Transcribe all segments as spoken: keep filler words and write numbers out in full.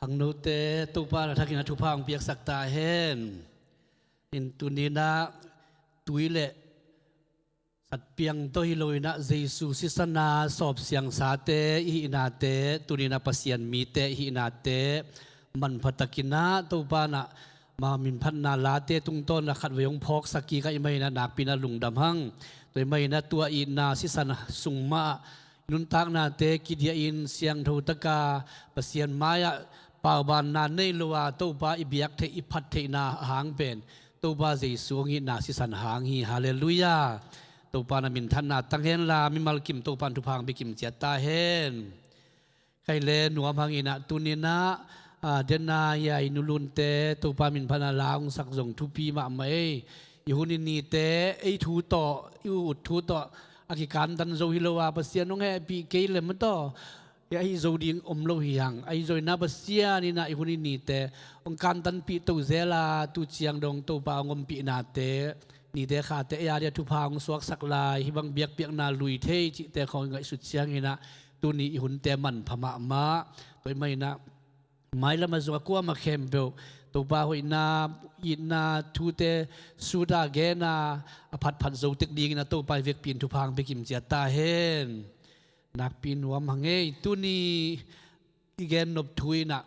Khangnote Topa na thakin a thupha hong piaksak ta hen. In tuninah tui le satpiang tawh hi loinah Jesu sisana sawpsiangsate i hihnate, tuninah Pasian mite i hihnate manpha takinah Topa nah ma minphatna late tungtawnah khatvei hong phawksak kik ahih maninah nakpinah lungdam hang. Tua ahih maninah tua itna sisan sung mah nuntaknate kidiahin siangtho taka Pasian mai-ah paubanna nei lo a Topa i biak theih i phat theihna hang pen Topa Jesu hong itna sisan hang hi. Halleluiah. Topa na minthanna tang henla mimal kim Topa in thupha hong pia kim ciat ta hen. Khai le nuam hanginah tuninah, a, dena hi a i nulunte Topa minphatna la hong sak zong thupi mahmah ei. I hun i nite ei thu tawh i ut thu tawh a kikantan zo hi lo a Pasian hong hehpih kei le mataw ahi zo ding om lo hi hang. Ahi zo inah Pasian inah i hun i nite hong kantanpih to zel a tu ciang dong Topa hong ompihnate nite khate ei a dia thupha hong suaksak lai hih bang biakpiakna lui thei cihte khawng i ngaihsut cianginah tuni i hunte manpha mahmah. Tua ahih maninah mailam a zong a kuamah khempeuh Topa hoihna itna thute suta gena a phatphat zo tek dinginah Topa i vekpi in thupha hong pia kim ciat ta hen. Nakpi nuam hang ei. Tuni i gennop thu inah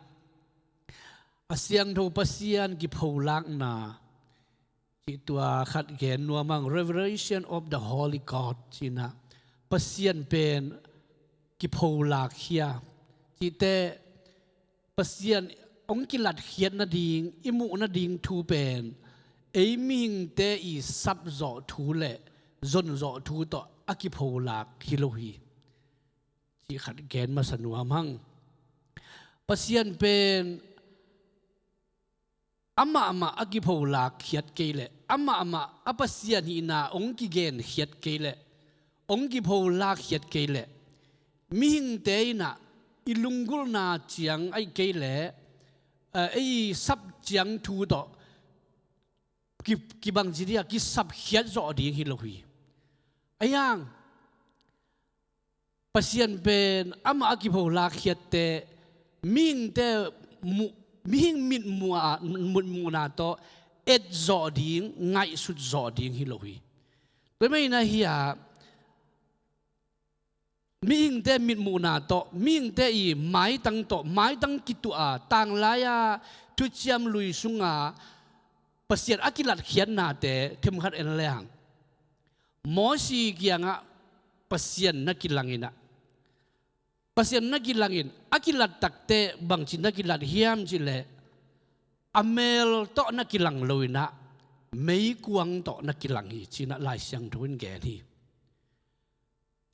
a siangtho Pasian kipholakna cih tua khat gen nuam hang. Revelation of the Holy God cinah Pasian pen kipholak hi a cihte Pasian hong kilatkhiat nading i muh nading thu pen ei mihingte i sapzawh thu le zonzawh thu tawh a kipholak hi lo hi. Cih khat gen masa nuam hang. Pasian pen amahmah a kipholak khiat kei leh amahmah a Pasian hihna hong kigen khiat kei leh hong kipholak khiat kei leh mihingte inah i lunggulhna ciang ahih kei leh, eh, ei sap ciang thu tawh ki-, kibangci dih a kisap khiat zawh ding hi lo hi. Ahi hang Pasian pen amah a kipholak khiatte mihingte muh, mihing mitmuh a, mitmuhna tawh etzawh ding ngaihsutzawh ding hi lo hi. Tua ahih maninah hi a mihingte mitmuhna tawh mihingte i maitang tawh maitang kituah a tanglai-a thuciam lui sunga Pasian a kilatkhiatnate themkhat en lehang Mosi kiangah Pasian na kilanginah Pasian na kilangin a kilat takte bangci na kilat hiam cileh a mel tawh na kilang loinah meikuang tawh na kilang hi cinah Lai Siangtho in gen hi.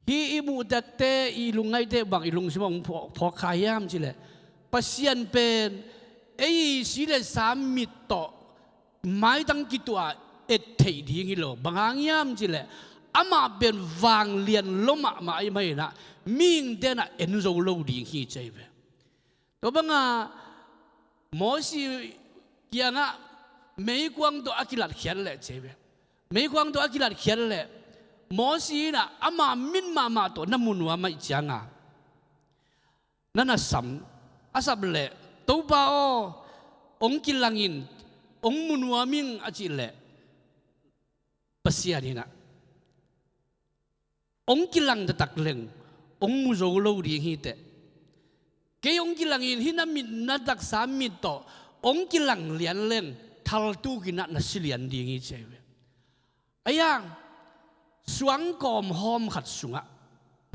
Hih i muh takte i lungngaihte bang i lungsim ah hong phawk, phawk kha hiam cileh Pasian pen ei si le sa mit tawh maitang kituah et theih ding hi lo. Bang hang hiam cileh amah pen vanglian lo mahmah ahih maninah mihingte nah en zo lo ding hi ci ahi ve. Tua banga Mosi kiangah meikuang tawh a kilatkhiat leh ci ahi ve. Meikuang tawh a kilatkhiat leh Mosi inah ama mit mahmah tawh na mu nuam ahih cianga na na sam a sap leh Topa aw hong kilangin hong mu nuam ing a cih leh Pasian inah hong kilang taktak leng hong mu zo lo ding hi teh. Kei hong kilangin hih na mit na taksa mit tawh hong kilang lian leng thaltukinah na si lian ding hi ci ahi ve. Ahi hang suangkawm hawm khat sungah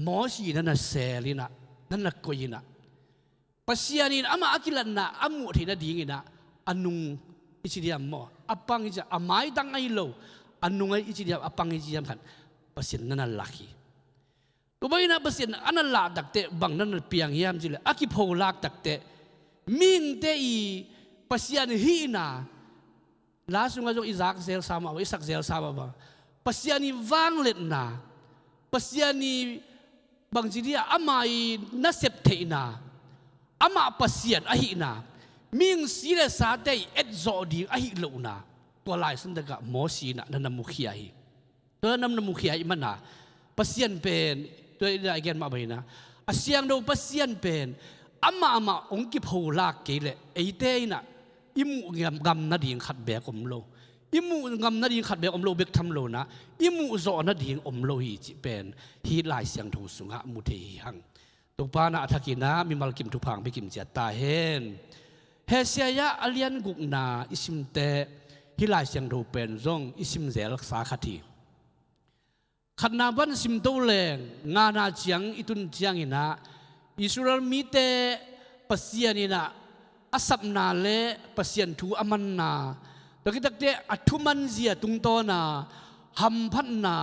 Mosi na na seel inah na na koih inah Pasian in amah a kilatna a muh theih nadinginah a nung i ci diam maw? A pang i ci a maitang ahi lo a nung ahi i ci diam a pang i ci diam khat Pasian na na lak hi. Tua bang inah Pasian a na lah takte bang na na piang hiam cileh a kipholak takte mihingte i Pasian hihna la sungah zong i zak zel sa mah bang i sak zel sa mah bang Pasian i vangliatna Pasian i bangci dih a ama i nasep theihna amah Pasian ahihna mihing si le sate i etzawh ding ahi lohna tua Lai Siangtho ah Mosi inah na na mukhia hi. Tua na na mukhia ahih mana Pasian pen tua i gen mah bang inah a siangtho Pasian pen amah amah hong kipholak kei leh eite in ah i muh ngam, ngam nading khat beek om lo. I muh ngam nading khat beek om lo bek tham lo in ah, i muh zawh nading om lo hi cih pen hih Lai Siangtho sungah mu thei hi hang. Topa in ah a thakin ah mimal kim thupha hong pia kim ciat ta hen. Isaiah a lian gukna i sim teh hih Lai Siangtho pen zong i sim zelsa khat hi. Khatna pan simto leng ngana ciang i tun ciangin ah Israel mite Pasian in ah a sapna le Pasian thu a manna, tua khit takteh a thumanzia tungtawna hamphatna,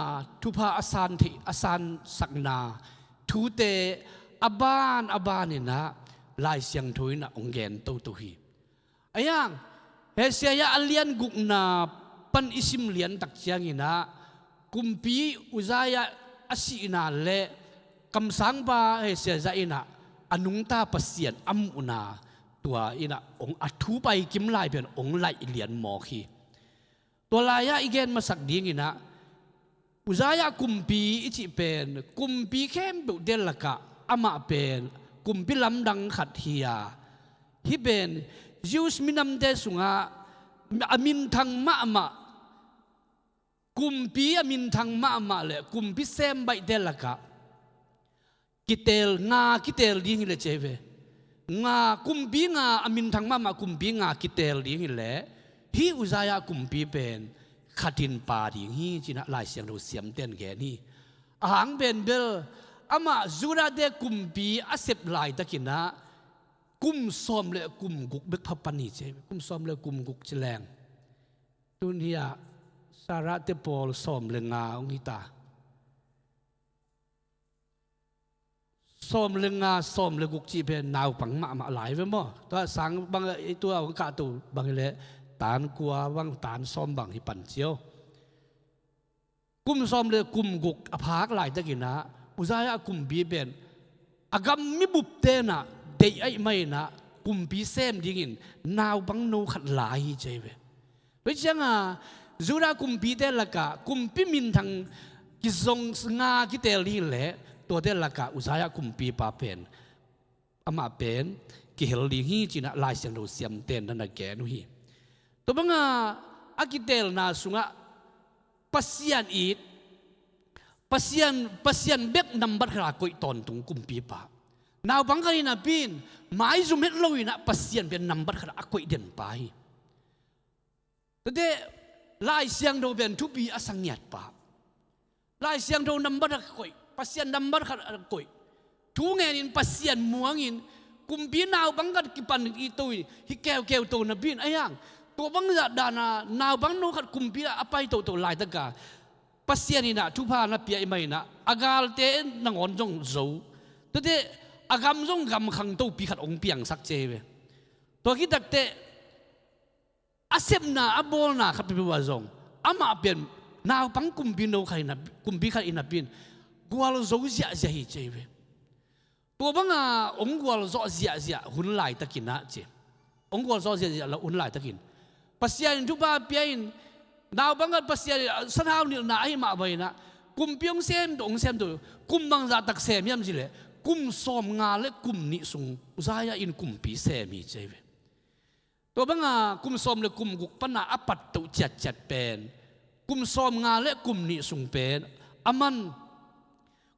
thupha a san theih, a sansakna thute a ban a ban in ah Lai Siangtho in ah hong gen toto hi. Ahi hang Isaiah a lian gukna pan i sim liantak ciangin ah kumpi Uzziah a sihna le kamsangpa Isaiah in ah a nungta Pasian a muhna, tua in ah hong a thu pai kim lai pen hong laih lian mawk hi. Tua lai-ah i gen masak dingin ah Uzziah kumpi i cih pen kumpi khempeuhte lakah amah pen kumpi lamdang khat hi a, hih pen Jews minamte sungah a minthang mahmah, kumpi a minthang mahmah le kumpi sem baihte lakah kiteel, nga kiteel ding hi leh ci hi ve. Nga, kumpi nga a minthang mahmah kumpi nga kiteel ding hi leh hih Uzziah kumpi pen khatin pha ding hi ci-in ah Lai Siangtho siamten gen hi. A hang pen bel amah Judahte kumpi a sep laitakin ah kum sawm le kum guk bek pha pan hi ci hi ve. Kum sawm le kum guk ci leng tun hi-ah Sarahte pawl sawm le nga hong hi ta. Sawm le nga, sawm le guk cih pen naupang mahmah lai ve maw? Tua sang bang, tua hong kahto bang hi leh tan kua bang, tan sawm bang hi pan cio. Kum sawm le kum guk a phak laitakin ah Uzziah kumpi pen a gam mibupte in ah deih ahih manin ah kumpi sem dingin naupangno khat la hi ci hi ve. Tua ciangin Judah kumpite lakah kumpi minthang kizong nga kiteel ding hi leh tuate lakah Uzziah kumpipa pen amah pen kihel ding hi ci-in ah Lai Siangtho siamten na na gen uh hi. Tua bangin a kiteelna sungah Pasian it, Pasian, Pasian bek nambat khat a koih tawntung kumpipa. Naupang khat hi napi-in maizum het loin ah Pasian pen nambat khat a koih denpa hi. Tuate Lai Siangtho pen thupi a sa ngiatpa. Lai Siangtho nambat khat a koih, Pasian nambat khat a koih. Thu ngenin Pasian muangin kumpi naupang khat kipan i to hi keukeu to napi-in ahi hang. Tua bangzah dana naupangno khat kumpi ah a pai toto laitaka Pasian in ah thupha na pia ahih manin ah a galte nangawn zong zo. Tuate a gam zong gam khangtopi khat hong piangsak ci hi ve. Tua khit takteh a sepna a bawlna khat peuhpeuh ah zong amah pen naupang kumpino khat hi na, kumpi khat hi napi-in gualzo ziahziah hi ci hi ve. Tua banga hong gualzawh ziahziah hun laitakin ah ci, hong gualzawh ziahziah hun laitakin Pasian in thupha pia-in naupang khat Pasian in a sanhau nilhna ahih mah bangin ah kumpi hong sem tawh, hong sem tawh, kum bangzah tak sem hiam cih leh kum sawmnga le kum nih sung Uzziah in kumpi sem hi ci hi ve. Tua banga kum sawm le kum guk pana a pattoh ciatciat pen kum sawmnga le kum nih sung pen aman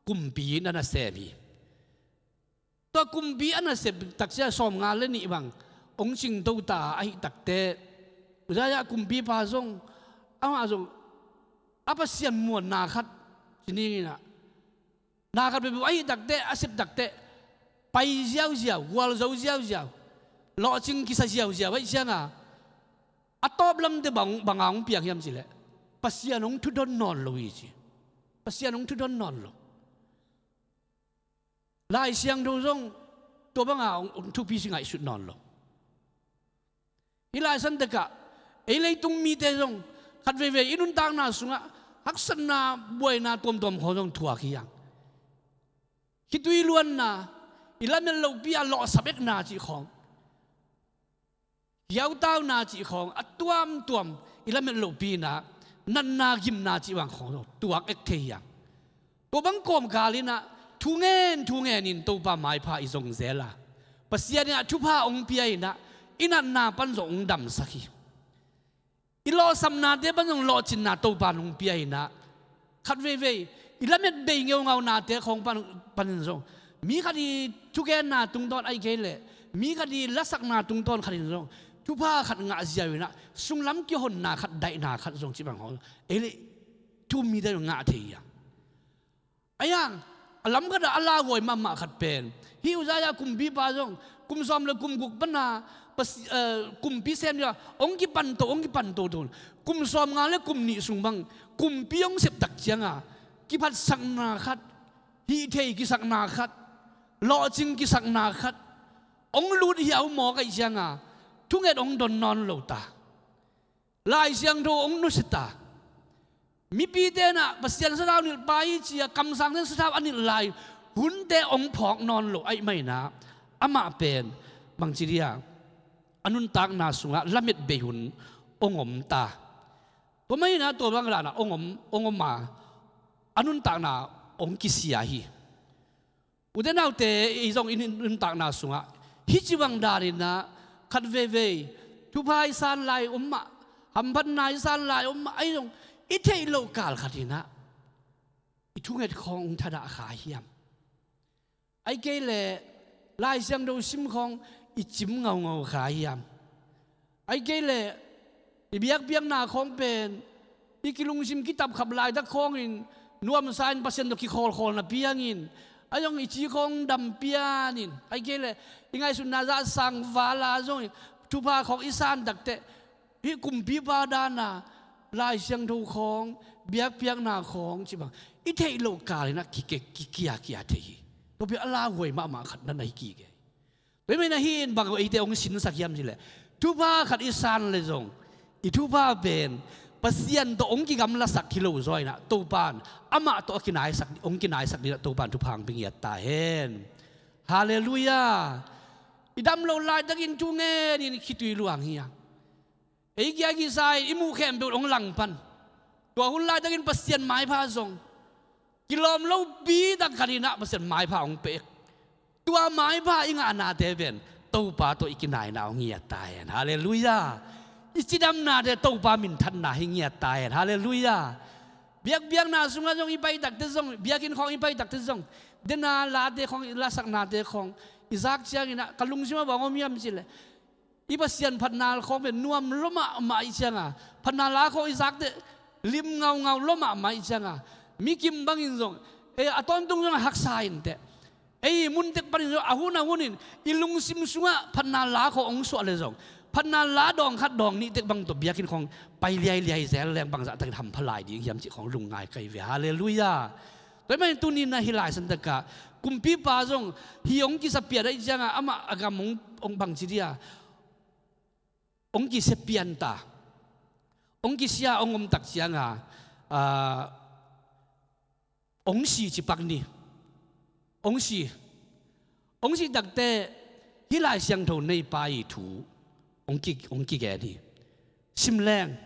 kumpi na na sem hi. Tua kumpi a na sem takciang sawmnga le nih bang hong cingto ta ahih takteh Uzziah kumpipa zong, amah zong a Pasian muanna khat ci ning in ah na khat peuhpeuh ahih takteh, a sep takteh pai ziauziau, gualzo ziauziau, lawhcing kisa ziauziau ahih ciangin a tawp lamte bang, banga hong piang hiam cih leh Pasian hong thudon nawn lo hi ci. Pasian hong thudon nawn lo. Lai Siangtho zong tua banga hong, hong thupi si ngaihsut nawn lo. Hih lai santakah ei leitung mite zong khat veivei i nuntakna sungah haksatna, buaina tuamtuam khawng zong thuak hi hang. Khitui luanna, i lamet lohpi-a lawhsap ekna cih khawng, hiautauna cih khawng a tuamtuam i lamet lohpi-in ah natna gimna cih bang khawng zong tuak ek thei hi hang. Tua bang kawmkal in ah thu ngen thu ngenin Topa maipha i zong zel a, Pasian in ah thupha hong pia in ah, i natna pan zong hong damsak hi. I lawhsamnate pan zong lawhcinna Topa in hong pia in ah, khat veivei i lamet bei ngeungaunate khawng pan, panin zong, mi khat i thugenna tungtawn ahih kei leh mi khat i lasakna tungtawn khatin zong thupha khat ngah ziau in ah, sunglam kihonna khat, daihna khat zong cih bang hong, ei le thu-um mite zong ngah thei hi a. Ahi hang a lam khatah a lauhuai mahmah khat pen, hih Uzziah kumpipa zong kum sawm le kum guk pana Pasi-, eh, kumpi sem dia hong kipanto, hong kipanto to. Kum sawmnga le kum nih sung bang kumpi hong sep tak cianga kiphatsakna khat, hih thei kisakna khat, lawhcing kisakna khat hong lut hiau mawk ahih cianga thunget hong don nawn lo ta. Lai Siangtho hong nusia ta. Mipite in ah Pasian sathau nilh pa hi ci-a kamsangte in sathau a nilh lai hunte hong phawk nawn lo ahih manin ah, amah pen bangci dia a nuntakna sungah lamet bei hun hong om ta. Tua manin ah tua bang dan a hong om, hong om a, a nuntakna hong kisia hi. Ute naute, ei zong i nuntakna sungah hih ci bang danin ah khat veivei thupha i san lai om mah, hamphatna i san lai om mah, ahi zong i theih loh kal khatin ah i thunget khawng hong thadah kha hiam? Ahih kei leh Lai Siangtho sim khawng i cim ngaungau kha hiam? Ahih kei leh i biakpiakna khawng pen i kilungsim kitapkhap laitak khawngin nuamsa-in Pasian tawh kikhawlkhawl napi hangin, ahi zong i ci khawng dam pianin, ahih kei leh i ngaihsutna zah sang vala zong thupha khawng i san takteh hih kumpipa dan a Lai Siangtho khawng, biakpiakna khawng cih bang i theih loh kalin ah ki, ki, kikiakia thei hi. Tua pen a lauhuai mahmah khat na hi kik hi. Tua ahih manin ah hih in bang eite hong sinsak hiam cih leh, thupha khat i san leh zong i thupha pen Pasian tawh hong kigamlasak hi lo zaw in ah, Topa in amah tawh a kinaisak, hong kinaisak dingin ah Topa in thupha hong pia ngiat ta hen. Halleluiah. I dam loh laitakin thu ngenin khitui luang hi a, ei kia kisa-in i muh khempeuh hong langpan. Tua hun laitakin Pasian maipha zong kilawm lopi tak khatin ah Pasian maipha hong pek. Tua maipha i ngahnate pen Topa tawh i kinaina hong ngiat ta hen. Halleluiah. I cidamnate Topa minthanna hi ngiat ta hen. Halleluiah. Biakpiakna sungah zong i pai takteh zong, biakinn khawng i pai takteh zong, dena late khawng, i lasaknate khawng i zak ciangin ah ka lungsimah bang om hiam cih leh, i Pasian phatna khawng pen nuam lua mahmah ahih cianga, phatna la khawng i zakteh lim ngaungau lua mahmah ahih cianga, mi kim bangin zong, eh, a tawntung zong a haksa inteh. Ei, mun tek panin zong a hun a hunin i lungsim sungah phatna la khawng hong suah leh zong, phatna la dawng khat dawng nih tek bang tawh biakinn khawng pai liailiai zel leng bangzah takin hampha lai ding hiam cih khawng lungngai ka hi ve. Halleluiah. Tua ahih manin tuni-in ah hih laisan takah kumpipa zong hih hong kisa pian ahih cianga amah a gam hong, hong bangci dia hong kisia pian ta, hong kisia hong om tak cianga, ah, hong si ci pak ni. Hong si. Hong si takteh hih Lai Siangtho neipa i thu hong ki, hong kigen hi. Sim leng,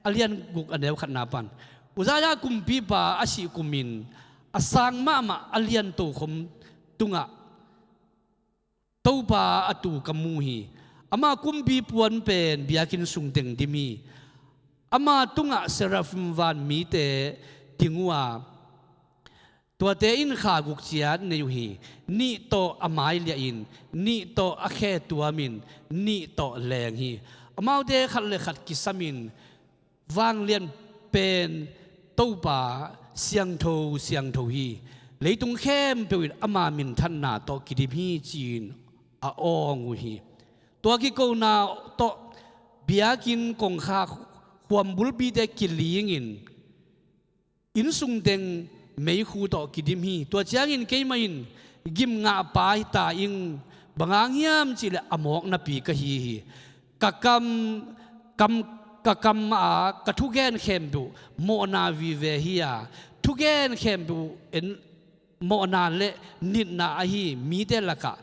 a lian guk a neu khatna pan, Uzziah kumpipa a sih kumin a sang mahmah a lian tokhom tungah Topa a tu ka mu hi. Ama kumpi puan pen biakinn sung teng dim hi. Ama tungah seraphim van mite ding uh a, tuate in kha guk ciat nei uh hi. Nih tawh a mai liah in, nih tawh a khe tuamin, nih tawh leng hi. Amaute khat le khat kisamin, Vanglian pen Topa siangtho siangtho hi. Leitung khempeuh in ama minthanna tawh kidim hi, ci-in a awng uh hi. Tua kikona tawh biakinn kongkha khuam bulpite kilingin, inn sung teng meikhu tawh kidim hi. Tua ciangin keimah in gim ngahpa hi ta ing, bang hang hiam cih leh a mawk napi ka hi hi. Ka kam, kam, ka kam a ka thugen khempeuh mawhna vive hi a, thugen khempeuh en, mawhna le nitna ahi mite lakah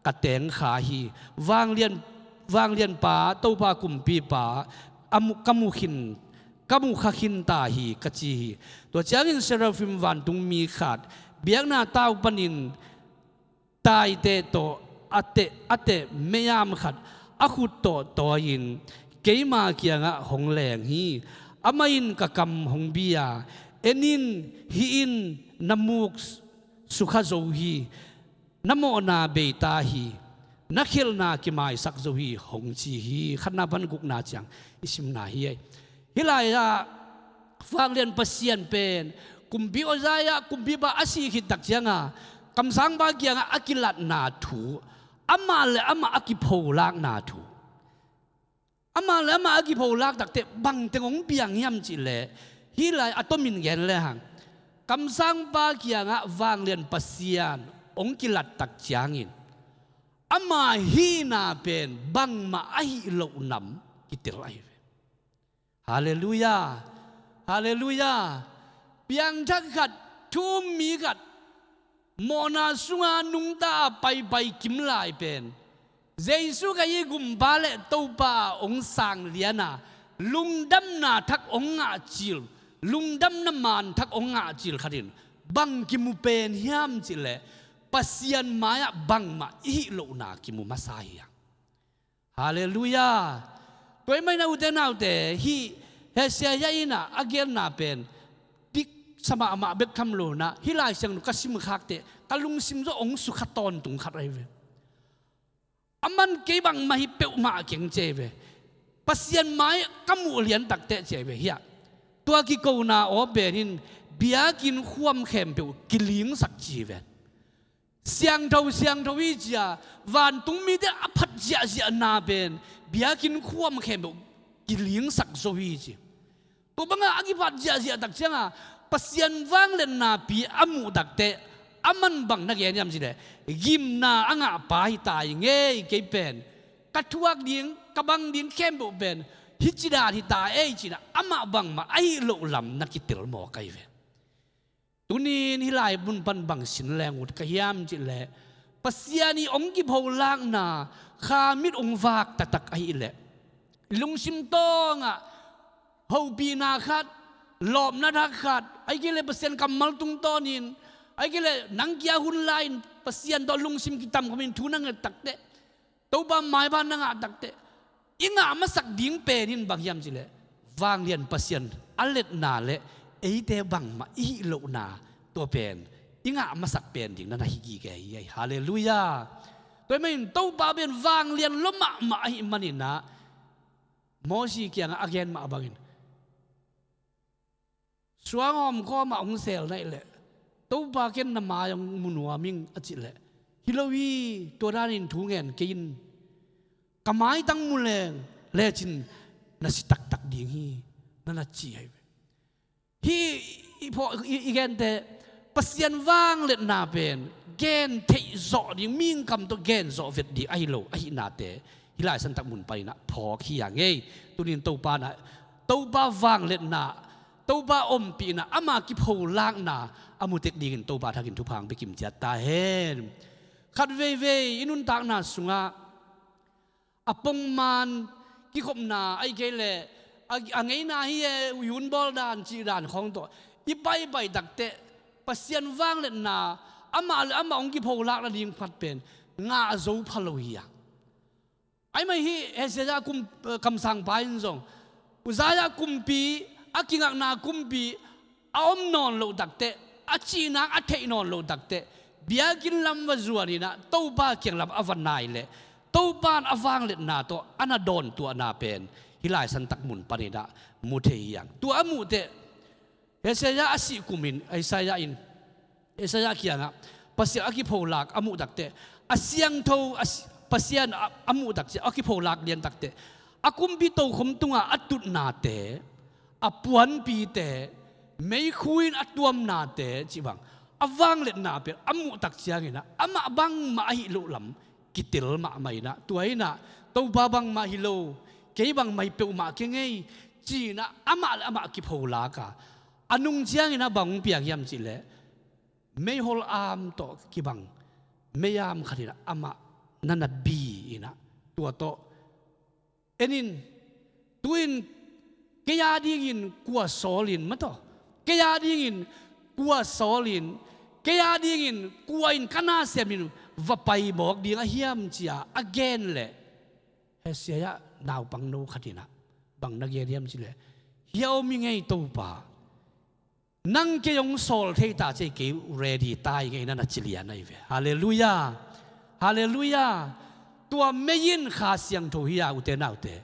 ka teng kha hi. Vanglian, vanglianpa, Topa kumpipa, a mu, ka mu khin, ka mu kha khin ta hi, ka ci hi. Tua ciangin seraphim vantungmi khat biakna tau panin taite tawh a teh, a teh meiam khat a khut tawh tawi-in keima kiangah hong leng hi. Amah in ka kam hong bi a, en in, hih in na muk sukha zo hi, na mawhna beita hi, na khelhna kimaisak zo hi, hong ci hi. Khatna pan gukna ciang i simna hi. Hih lai-ah vanglian Pasian pen kumpi Uzziah, kumpipa a sih khit tak cianga kamsangpa kiangah a kilatna thu, amah le amah a kipholakna thu. Amah le amah a kipholak takteh bangteng hong piang hiam cihleh, hih lai a tomin gen lehang, kamsangpa kiangah vanglian Pasian hong kilat tak ciangin ama hihna pen bangmah ahih loh nam kitel ahi ve. Halleluiah. Halleluiah. Piangthak khat, thu-um mi khat, mawhna sunga nungta a paipai kim lai pen Jesu Khazih Gumpa le Topa a hong sang liana lungdamna thak hong ngah cil, lungdamna man thak hong ngah cil khatin bang kimu pen hiam cihleh, Pasian mai-ah bangmah i hih lohna kimu masa hi a. Halleluiah. Tua ahih manin ah ute naute, hih Isaiah in ah a genna pen diksa mahmah bek tham lo-in ah, hih Lai Siangtho ka simkhak teh ka lungsim zong hong sukha tawntung khat ahi ve. Aman kei bangmah hi peuhmah keng ci ahi ve. Pasian mai ka muh lian takteh ci ahi ve. Hiah tua kikona aw pen in biakinn khuam khempeuh kilingsak ci hi ve. Siangtho, siangtho hi ci-a vantung mite a phat ziahziahna pen biakinn khuam khempeuh kilingsak zo hi ci. Tua banga a kiphat ziahziah tak cianga Pasian vangliatnapi a muh takteh aman bang na gen hiam cihleh, gimna a ngahpa hi ta hi ngei, kei pen ka thuak ding, ka bang ding khempeuh pen hih ci dan hi ta ei, ci-in ah amah bangmah ahih loh lam na kitel mawk ahi ve. Tuni-in hih lai mun pan bang sin leng ut ka hiam cihleh, Pasian ii hong kipholakna kha mit hong vak taktak ahih leh, i lungsim tawngah hopihna khat, lawpna thak khat, ahih kei leh Pasian kammal tungtawnin, ahih kei leh nang kia hun lai-in Pasian tawh lungsim kitamkhomin thu na nget takteh, Topa maipha na ngah takteh, i ngah masak ding pen in bang hiam cihleh, vanglian Pasian a letna le eite bangmah i hih lohna, tua pen i ngah masak pen ding na na hi gige hi. Halleluiah. Tua ahih manin Topa pen vanglian lua mahmah ahih manin ah Mosi kiangah a gen mah bangin, suang hawm khawmah hong sel na hih leh, Topa ken na mai hong mu nuam ing a cih leh, hi lo hi, tua danin thu ngen kei in, ka maitang mu leng lecin na si taktak ding hi, na na ci ahi ve. Hih i, i, i gente Pasian vangliatna pen gen theih zawh ding, mihing kam tawh gen zawh vet ding ahi lo ahihnate hih Lai Siangtho mun panin ah phawk hi a ngei. Tunin Topa na, Topa vangliatna, Topa ompihna, ama kipholakna a mu tek dingin Topa thakin thupha hong pia kim ciat ta hen. Khat veivei i nuntakna sungah a pongman kikhopna ahih kei leh a, a ngeina hi e, yun bawl dan cih dan khawng tawh i paipai takteh Pasian vangliatna, amah le amah hong kipholak nading phat pen ngah zo pha lo hi a. Ahi mah hi, Hezekiah kum, kamsangpa in zong, Uzziah kumpi, a kingakna kumpi a om nawn loh takteh, a cihna a theih nawn loh takteh, biakinn lam va zuanin ah Topa kiang lam a va nai leh, Topa in a vangliatna tawh a na dawntuahna pen hih Lai Siangtho mun panin ah mu thei hi hang. Tua a muh teh, Hezekiah a sih kumin Isaiah in, Isaiah kiangah Pasian a kipholak a muh takteh, a siangtho, a si-, Pasian a, a muh takteh, a kipholak lian takteh, a kumpi tokhom tungah a tutnate, a puanpite, meikhu in a tuamnate cih bang, a vangliatna pen a muh tak ciangin ah amah bangmah ahih loh lam kitel mahmah in ah, tua in ah Topa bangmah hi lo, kei bangmah hi peuhmah kei ngei, ci-in ah amah le amah kipholak a, a nung ciangin ah bang hong piang hiam cih leh, meihol am tawh kibang meiam khat in ah amah na na bi in ah, tua tawh, en in, tu-in kei a dingin kua sawl in, mataw, kei a dingin kua sawl in, kei a dingin kua in ka na sem in, va pai mawk ding a hiam ci-a a gen leh, Hesekiah naupang no khat in ah bang na gen hiam cih leh, hih a om hi ngei Topa, nang kei hong sawl thei ta ci-a kei ready ta hi ngei, na na ci lian ahi ve. Halleluiah. Halleluiah. Tua mei in Kha Siangtho hi a, ute naute.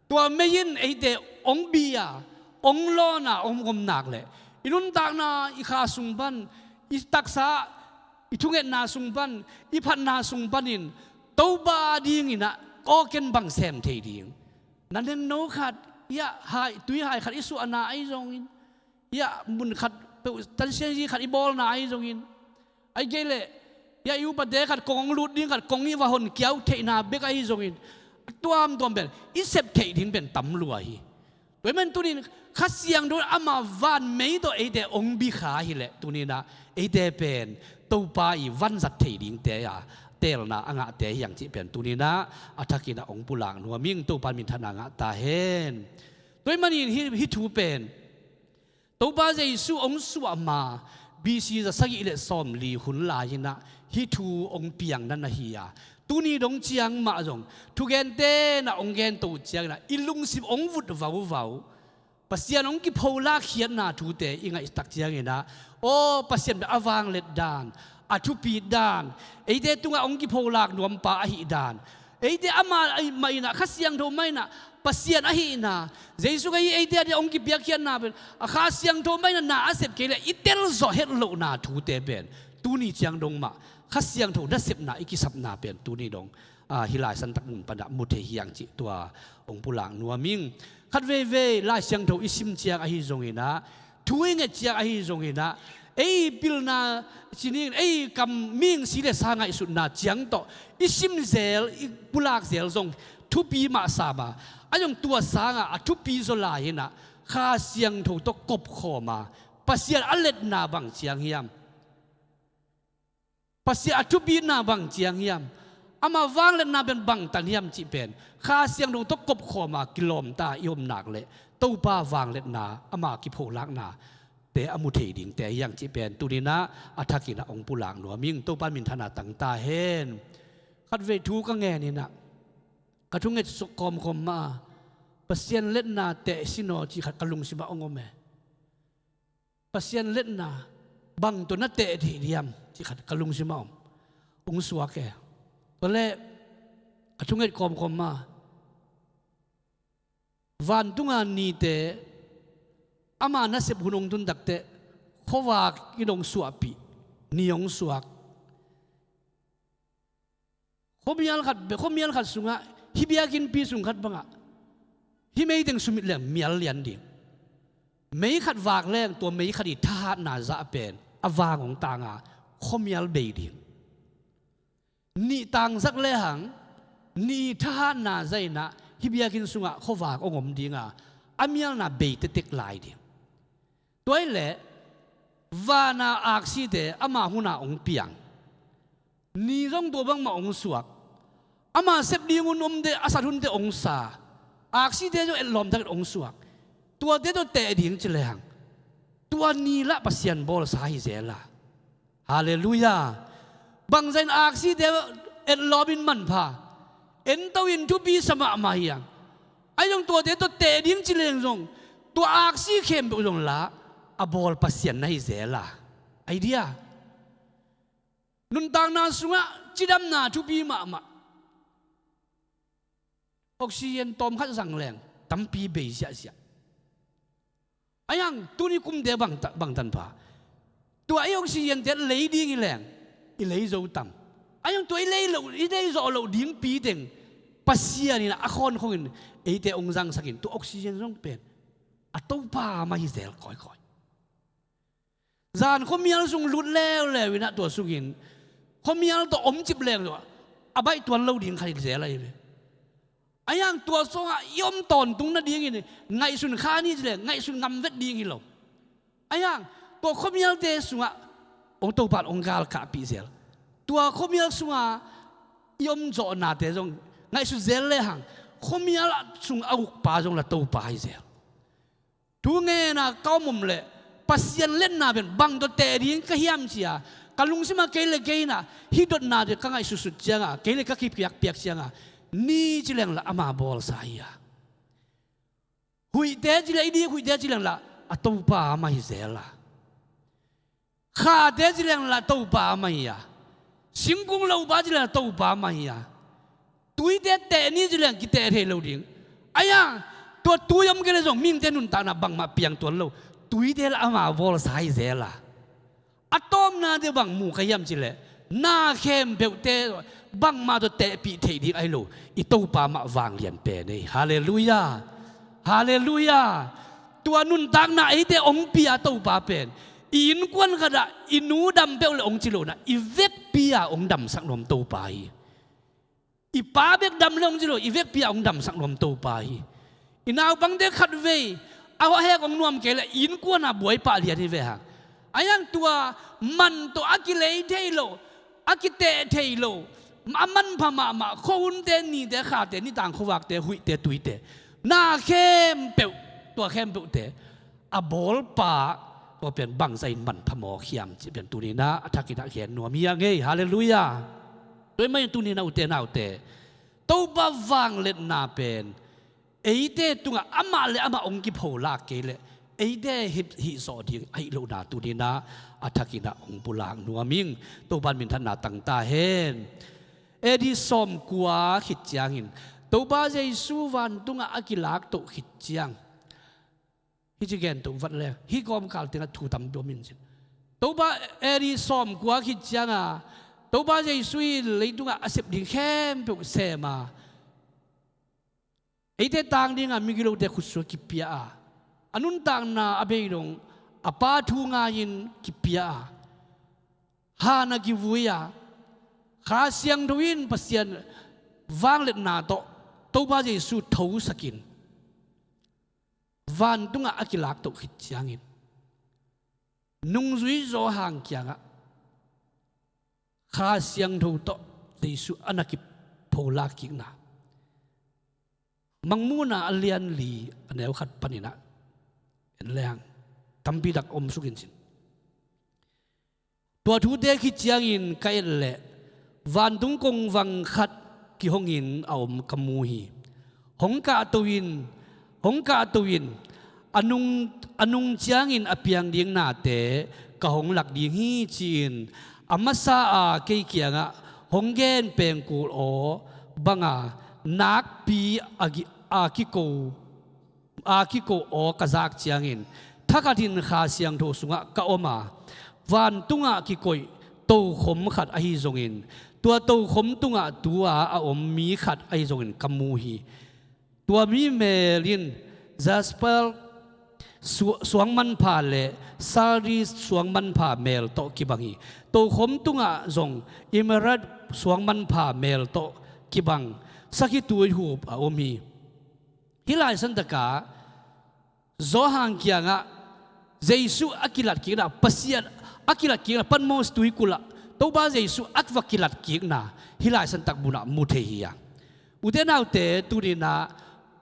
Tua mei in eite hong bi a, hong lawn a, hong om nak leh i nuntakna, i kha sung pan, i taksa, i thungetna sung pan, i phatna sung panin Topa dingin ah kawken bang sem thei ding? Na nengno khat, ia hai, tui hai khat i suahna ahi zongin, ia mun khat peuh tansianzi khat i bawlna ahi zongin, ahih kei leh ia i upate khat kong hong lut ding khat kong i va hon kiau theihna bek ahi zongin, a tuamtuam pen i sep theih ding pen tam lua hi. Tua ahih man tunin Kha Siangtho ama van mei tawh eite hong bi kha hi leh, tunin ah eite pen Topa i vanzat thei dingte a teelna a ngahte hi hang cih pen tunin ah a thakin ah hong pulak nuam ing. Topa minthanna ngah ta hen. Tua ahih manin hih, hih thu pen Topa Jesu hong suah ma B C za sagih le sawmli hun lai-in ah hih thu hong piang na na hi a, tuni dong ciang mah zong thugente na hong gen to ciangin ah i lungsim hong vut vauvau. Pasian hong kipholak khiatna thute i ngaih tak ciangin ah, aw, Pasian bek a vangliat dan, a thupit dan, eite tungah hong kipholak nuampa ahih dan, eite ama mah in ah, Kha Siangtho mah in ah Pasian ahihna, Jesu Khazih eite adingin hong kipiakkhiatna pen a Kha Siangtho mah in ah na a sep kei leh i telzawh het lohna thute pen tuni ciang dong mah Kha Siangtho nasepna i kisapna pen tuni dong, a, hih laisan tak mun panah mu thei hi hang cih tua hong pulak nuam ing. Khat veivei Lai Siangtho i sim ciang ahi zongin ah, thu i nget ciang ahi zongin ah, ei pilna ci ning, ei kam mihing si le sa ngaihsutna ciang tawh i sim zel, i pulak zel zong thupi mah sam a, a zong tua sangah a thupi zaw lai-in ah Kha Siangtho tawh kopkhawm a, Pasian a letna bang ciang hiam? Pasian a thupitna bang ciang hiam? Ama vangliatna pen bangtan hiam cih pen Kha Siangtho tawh kopkhawm a kilawm ta i om nak leh Topa vangliatna, ama kipholaknate a mu thei dingte hi hang cih pen tuni-in ah a thakin ah hong pulak nuam ing. Topa minthanna tang ta hen. Khatvei thu ka ngen in ah ka thunget suk kawmkawm mah a, Pasian letna teh sin aw cih khat ka lungsim ah hong om e. Pasian letna bang tawh na teh theih diam cih khat ka lungsim ah om, hong suak e. Tua leh ka thunget kawmkawm mah a, vantunga nite ama nasep hun hong tun takteh khuavak in hong suahpih, ni hong suak. Khuamial khat, khuamial khat sungah, hih biakinnpi sung khat bangah hih meiteng sumit leng mial lian ding. Mei khat vak leng tua mei khat i thahatna zah pen a vang hong tang a, khuamial bei ding. Nih tangzak lehang nih i thahatna zah in ah hih biakinn sungah khuavak hong om ding a, a mialna bei tektek lai ding. Tua ahih leh vana aksite ama hun ah hong piang. Ni zong tua bangmah hong suak. Ama sep ding hun omte, a sat hunte hong sa. Aksite zong etlawm takin hong suak. Tuate tawh teh ding ci lehang, tua ni lah Pasian bawlsa hi zel a. Halleluiah. Bangzah in aksite etlawm in manpha, ento in thupi sa mahmah hi hang. Ahi zong tuate tawh teh ding ci leng zong, tua aksi khempeuh zong lah a bawl Pasian na hi zel a. Idea. Nuntakna sungah cidamna thupi mahmah. Oxygen tawm khat zang leng tampi bei ziahziah. Ahi hang tuni kumte bang ta-, bangtan pha. Tua ei oxygen te lei ding hi leng i lei zo tam. Ahi hang tua i lei loh, i lei zawh loh dingpi teng Pasian in a khawnkhongin eite hong zangsakin tua oxygen zong pen a Topa mah hi zel kawikawi. Zan khuamial sung lut leuleu in ah tua sungin khuamial tawh omcip leng zong a baih tuan lo ding khat hi zel ahi ve. Ahi hang tua sungah i om tawntung nadingin ngaihsun kha ni ci leng ngaihsun ngam vet ding hi lo. Ahi hang tua khuamialte sungah hong Topa in hong galkapih zel. Tua khuamial sungah i om zawhnate zong ngaihsut zel lehang khuamial sung a ukpa zong lah Topa hi zel. Thu ngen a ka om om leh Pasian letna pen bang tawh teh ding ka hiam ci-a Ka lungsimah kei le kei inah hih dotnate ka ngaihsutsut ciangah, kei le ka kipiakpiak ciangah, ni ci lenglah ama bawlsa hi a, huihte ci leh, i dik huihte ci lenglah a Topa amah hi zel a, khate ci lenglah Topa amah hi a, singkung lopa ci lenglah Topa amah hi a, tuite teh ni ci leng kiteh thei lo ding. Aia, tua tui om kei le zong mihingte nuntakna bangmah piang tuan lo. Tuite lah ama bawlsa hi zel a, a tawpnate bang mu ka hiam ci leh, na khempeuhte bangmah tawh tehpih theih ding ahi lo, i Topa mah vanglian pen ei. Halleluiah. Halleluiah. Tua nuntakna eite hong pia Topa pen i innkuan khatah i nu dam peuh le hong ci lo inah, i vekpi-a hong damsak nuam Topa hi. I pa bek dam le hong ci lo, i vekpi-a hong damsak nuam Topa hi. I naupangte khatvei a hawhhek hong nuam kei le i innkuan-a buaipah lian hi ve hang. Aia, tua man tawh a kilei thei lo, a kiteh thei lo, a manpha mahmah khuahunte, nite, khate, nitang khuavakte, huihte, tuite, na khempeuh, tua khempeuhte a bawlpa, tua pen bangzah in manpha mawk hiam cih pen tuni inah a thak inah gen nuam hi a ngei. Halleluiah. Tua ahih manin tuni inah ute naute, Topa vangliatna pen eite tungah amah le amah hong kipholak kei leh eite hih, hih zawh ding ahi lohna tuni inah a thak inah hong pulak nuam ing. Topa in minthanna tang ta hen. A D sawmkua khit ciangin Topa Jesu vantungah a kilak toh khit ciang, hih ci gen toh vat le hih kawmkal tengah thu tampi om in cin. Topa A D sawmkua khit cianga Topa Jesu in leitungah a sep ding khempeuh sem a, eite tang dinga migilote khutsuah kipia a, a nuntakna a bei dong a Pa thu ngai-in kipia a, han a kivui a, Kha Siangtho in Pasian vangliatna tawh Topa Jesu thosakin vantungah a kilak toh khit ciangin nungzui Johan kiangah Kha Siangtho tawh Jesu a na kipholak kikna, Mangmuhna a lian li a neu khat paninah en leng tampi tak om sukin cin. Tua thute khit ciangin ka et leh vantung kongvang khat kihongin a om ka mu hi. Hong kahto in, hong kahto in, a nung, a nung ciangin a piang ding nate ka hong lak ding hi, ci-in a masa a kei kiangah hong gen pengkul aw banga nakpi a gi-, a kiko a kiko aw ka zak ciangin thakhatin Kha Siangtho sungah ka om a, vantungah kikoih tokhom khat ahi zongin, tua tokhom tungah tu-a a om mi khat ahi zongin ka mu hi. Tua mi mel in jasper su-, suang manpha le sardius suang manpha mel tawh kibang hi. Tokhom tungah zong emerald suang manpha mel tawh kibang sakhi tuihup a om hi. Hih laisantakah Johan kiangah Jesu a kilatkikna, Pasian a kilatkikna, Patmos tuikulh ah Topa Jesu a va kilatkikna hih laisantak munah mu thei hi a. Ute naute, tuninah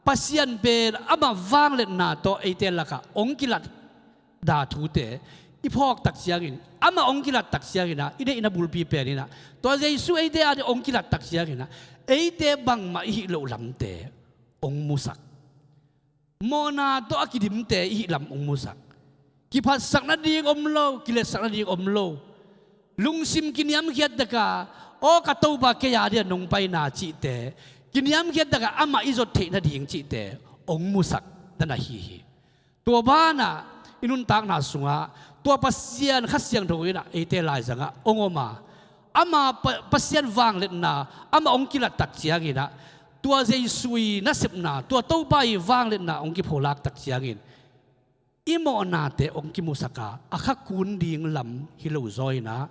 Pasian pen amah vangliatna tawh eite lakah hong kilatna thute i phawktak ciangin, amah hong kilattak cianginah i deihna bulpi peninah tua Jesu eite ading hong kilattak cianginah eite bangmah i hih loh lamte hong musak. Mawhna tawh a kidimte i hih lam hong musak. Kiphatsak nading om lo, kiletsak nading om lo. Lungsim kiniamkhiat taka, aw ka Topa, kei a dia nong paina cihte, kiniamkhiat taka amah i zot theih nading cihte hong musak na na hi hi. Tua banah i nuntakna sungah tua Pasian Kha Siangtho inah eite laizangah hong om a, ama Pa-, Pasian vangliatna amah hong kilattak cianginah tua Jesu i nasepna, tua Topa i vangliatna hong kipholaktak ciangin i mawhnate hong kimusaka a kha kun ding lam hi lo zawnah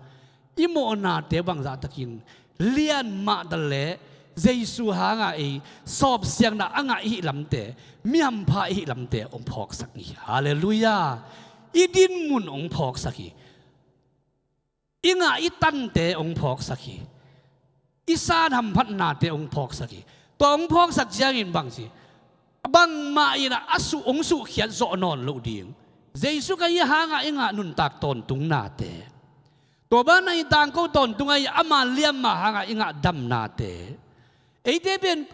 i mawhnate bangzahtakin lian mahta le Jesu hanga ei sawpsiangna a ngah i hih lamte, mihampha i hih lamte hong phawksak hi. Halleluiah. I dinmun hong phawksak hi. I ngah i tante hong phawksak hi. I san hamphatnate hong phawksak hi. Tua hong phawksak ciangin bangci, bangmah inah a suh, hong suhkhiat zawh nawn loh ding. Jesu Khrih hanga i ngah nuntak tawntungnate, Tua banah i tangko tawntung ah i ama liamma hangah i ngah damnate, eite pen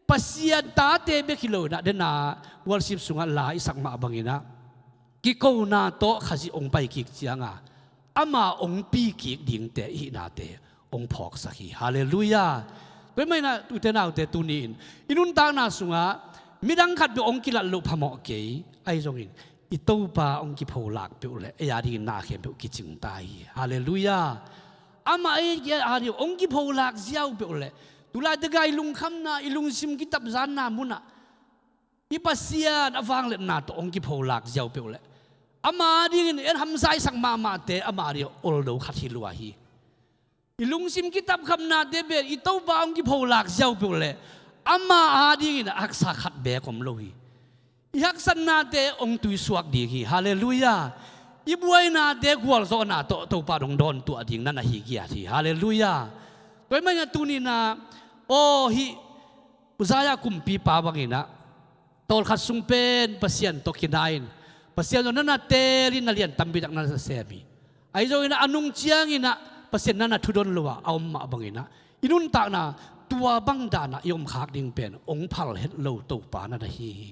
Pasian tate bek hi lo inah, dena worship sungah la i sak mah banginah, kikona tawh Khazih hong pai kik cianga ama hong pi kik dingte i hihnate hong phawksak hi. Halleluiah. Tua hih maninah ute naute, tuni-in i nuntakna sungah midang khat bek hong kilat loh phamawh kei. Ahi zongin i Topa hong kipholak peuh le ei a dingin na khempeuh kicing ta hi. Halleluiah. Amah ei a ding hong kipholak ziau peuh le, tulai teka i lungkhamna, i lungsim kitapzanna munah i Pasian a vangliatna tawh hong kipholak ziau peuh le, ama a dingin en hamsaisak mahmahte ama a ding oldo khat hi lua hi. I lungsim kitapkhamnate pen i Topa hong kipholak ziau peuh le, ama a dingin a haksa khat beek om lo hi. I haksatnate hong tuisuak ding hi. Halleluiah. I buainate gualzawhna tawh Topa dong dawntuah ding na na hi giat hi. Halleluiah. Tua hih maninah tuninah, aw hih Uzziah kumpipa banginah, tawlkhat sung pen Pasian tawh kina-in, Pasian tawh na na teelin na lian tampitak na na sem hi. Ahi zonginah a nung cianginah Pasian na na thudon lo a a om mah banginah, i nuntakna tua bang danah i omkhak ding pen hong phal het lo Topa na na hi hi.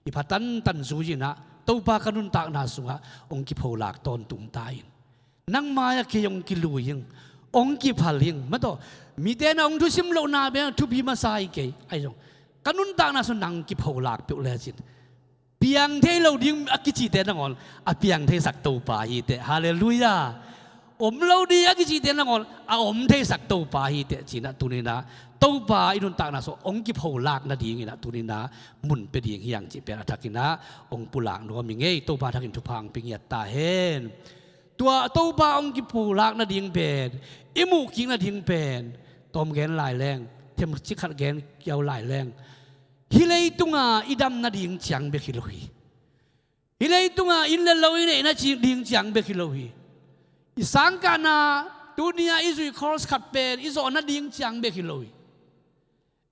I pha tantan zui inah, Topa ka nuntakna sungah hong kipholak tawntung ta in. Nang mai-ah kei hong kilui ing, hong kiphal ing. Mataw, mite na hong thusim lohna bek thupi masa hi kei. Ahi zong ka nuntakna sung nang kipholak peuh lecin, piang thei lo ding a kicite nangawn a piang theisak Topa hi teh. Halleluiah. Om lo ding a kicite nangawn a om theisak Topa hi teh cinah tuninah, Topa i nuntakna sung hong kipholak nadinginah tuninah mun pia ding hi hang cih pen a thakinah hong pulak nuam hi ngei. Topa thakin thupha hong pia ngiat ta hen. Tua Topa hong kipholak nading pen, i muhkik nading pen, tawm gen lai leng, themcik khat gen kiau lai leng, hih leitunga i dam nading ciang bek hi lo hi. Hih leitunga inn le lo i neih nading ciang bek hi lo hi. I sangkahna, tuni-a i zuih course khat pen i zawh nading ciang bek hi lo hi.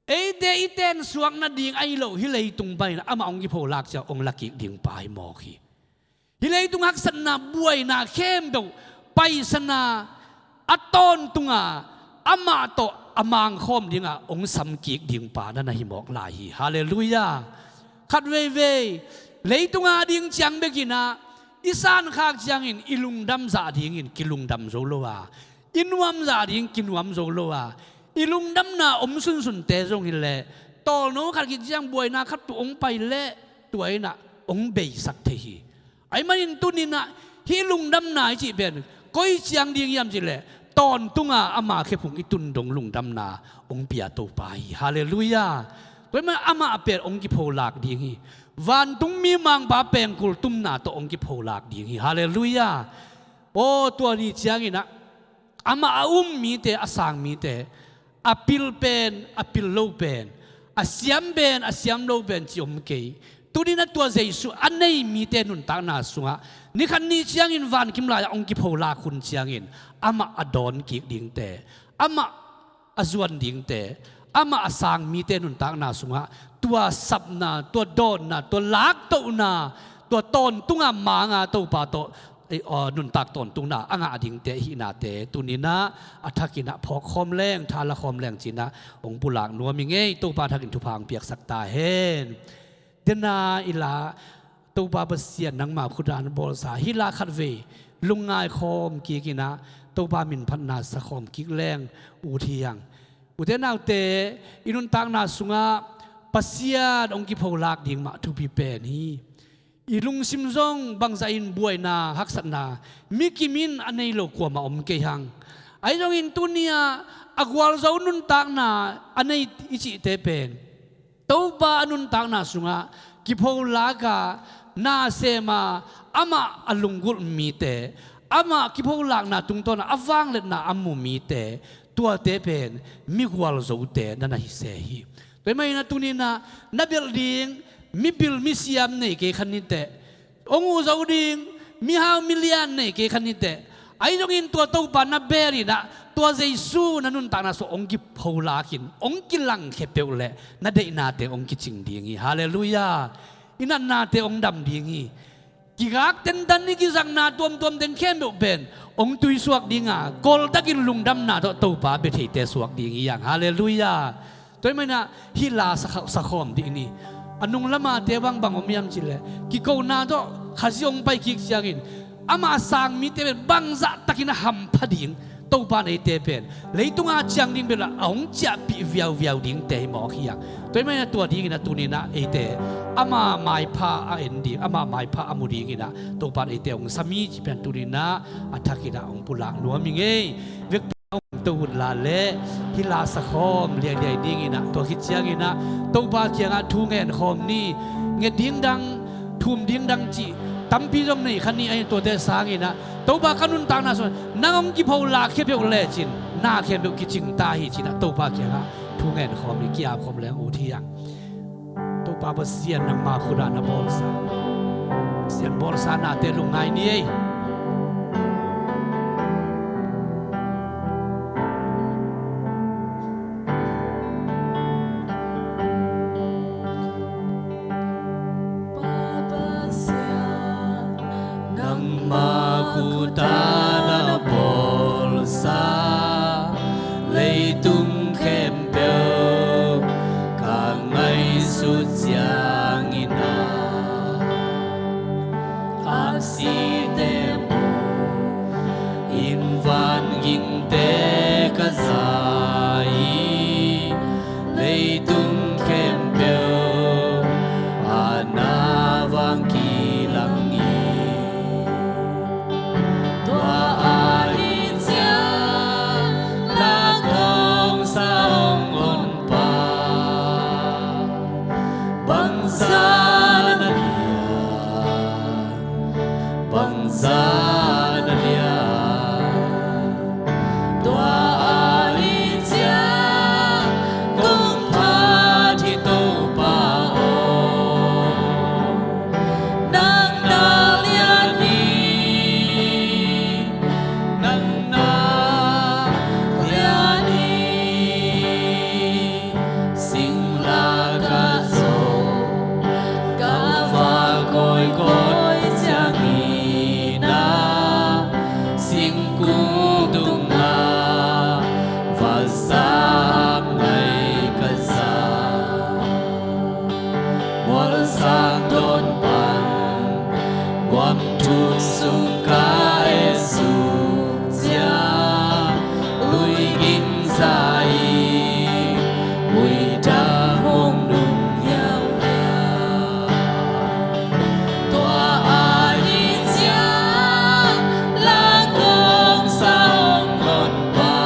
Eite i tensuak nading ahi lo, hih leitung panin amah hong kipholak ciang hong lakik ding pa hi mawk hi. Hih leitung haksatna buaina khempeuh paisana a tawntunga amah tawh a mangkhawm dinga hong samkik ding pa na na hi mawk lai hi. Halleluiah. Khat veivei leitunga ding ciang bekinah i sankhak ciangin i lungdam zah dingin kilungdam zo lo a, i nuam zah ding kinuam zo lo a, i lungdamna om sunsunte zong hileh tawlno khat khit ciang buaina khat tuh hong pai leh tua innah hong beisak thei hi. Ahih manin tuninah hih lungdamna i cih pen koi ciang ding hiam cihleh tawntunga ama khephung i tun dong lungdamna hong pia Topa hi. Halleluiah. Tua ahih manin amah pen hong kipholak ding hi. Vantung mimangpa pengkul tumna tawh hong kipholak ding hi. Halleluiah. Aw tua ni cianginah amah a um mite, a sang mite, a pil pen, a pil lo pen, a siam pen, a siam lo pen ci om kei. Tuninah tua Jesuh a nei mite nuntakna sungah nikhat ni ciangin vankim lai-ah hong kipholak hun ciangin amah a dawn kik dingte, amah a zuan dingte, amah a sang mite nuntakna sungah tua sapna, tua dawnna, tua laktohna, tua tawntunga manga Topa tawh ei, aw, nuntak tawntungna a ngah dingte i hihnate tuninah a thakinah phawk khawm leng, thala khawm leng cinah hong pulak nuam hi ngei. Topa thakin thupha hong piaksak ta hen. Dena i la, Topa Pasian nangma khutan bawlsa hih la khatvei lungngai khawm kikinah Topa minphatna sa khawm kik leng ut hi hang. Ute naute, i nuntakna sungah Pasian hong kipholak ding mah thupi pen hi. I lungsim zong bangzahin buaina, haksatna, mikim in a nei lo kuamah om kei hang. Ahi zongin tuni-ah a gualzo nuntakna a nei i cihte pen Topa a nuntakna sungah kipholaka, nasema, amah a lunggulh mite, amah kipholakna tungtawnah a vangliatna a mu mite, tuate pen migualzote na na hi se hi. Tua hih maninah tuninah na belh ding mipil misiam nei kei khan niteh, hong uh zo ding mihau milian nei kei khan niteh. Ahi zongin tua Topa na belinah tua Jesuh na nuntakna sung hong kipholak in, hong kilangkhia peuh leh na deihnate hong kicing ding hi. Halleluiah. I natnate hong dam ding hi. Kigak tentan i kizakna tuamtuam teng khempeuh pen hong tuisuak dinga, kawltakin lungdamna tawh Topa bia theite suak ding hi hang. Halleluiah. Tua ahih manin ah hih la sa kha-, sakhawm dih ni. A nung lamate bang bang om hiam cih leh, kikona tawh Khazih hong pai kik ciangin, amah a sang mite pen bangzah takin a hampha ding, Topa in eite pen leitunga ciang ding bel a hong ciahpih viauviau dingte hi mawk hi hang. Tua ahih manin ah tua dingin ah tuni-in ah eite ama maipha a en ding, ama maipha a mu dingin ah Topa in eite hong sam hi cih pen tuni-in ah a thakin ah hong pulak nuam hi ing ei. Vekpi hong to hun la leh hih la sakhawm liailiai dingin ah, tua khit ciangin ah Topa kiangah thu ngen khawm ni. Nget ding dang, thum ding dang cih tampi zong nei kha ni. Ahi tuate sangin ah Topa ka nuntakna sung nang hong kipho lakkhia peuh lecin na khempeuh kicing ta hi ci-in ah Topa kiangah thu ngen khawm hi, ki-ap khawm leng ut hi hang. Topa Pasian, nangma khut ah na bawlsa, Pasian bawlsa nate lungngai ni ei. Pa Pasian, nangma khut ah na bawlsa, leitung khempeuh ka ngaihsut ciangin ah, a site mu in vangingte ka za hi. Leitung khempeuh ah na vang kilang hi. Tua ahih ciang na kongsa hong honpa, bangzah na lian, bangzah na lian. Tua ahih ciang kong phat hi Topa aw, nang na lian hi, nang na lian hi. Singla ka zo, ka va kawikawi ciangin ah, singkung tungah va zak ngai ka za. Mualsang dawn pan guam thuk sung ka et suk ciang, lui ging za in, ui dang hong nung hiauhiau. Tua ahih ciang la kongsa hong honpa,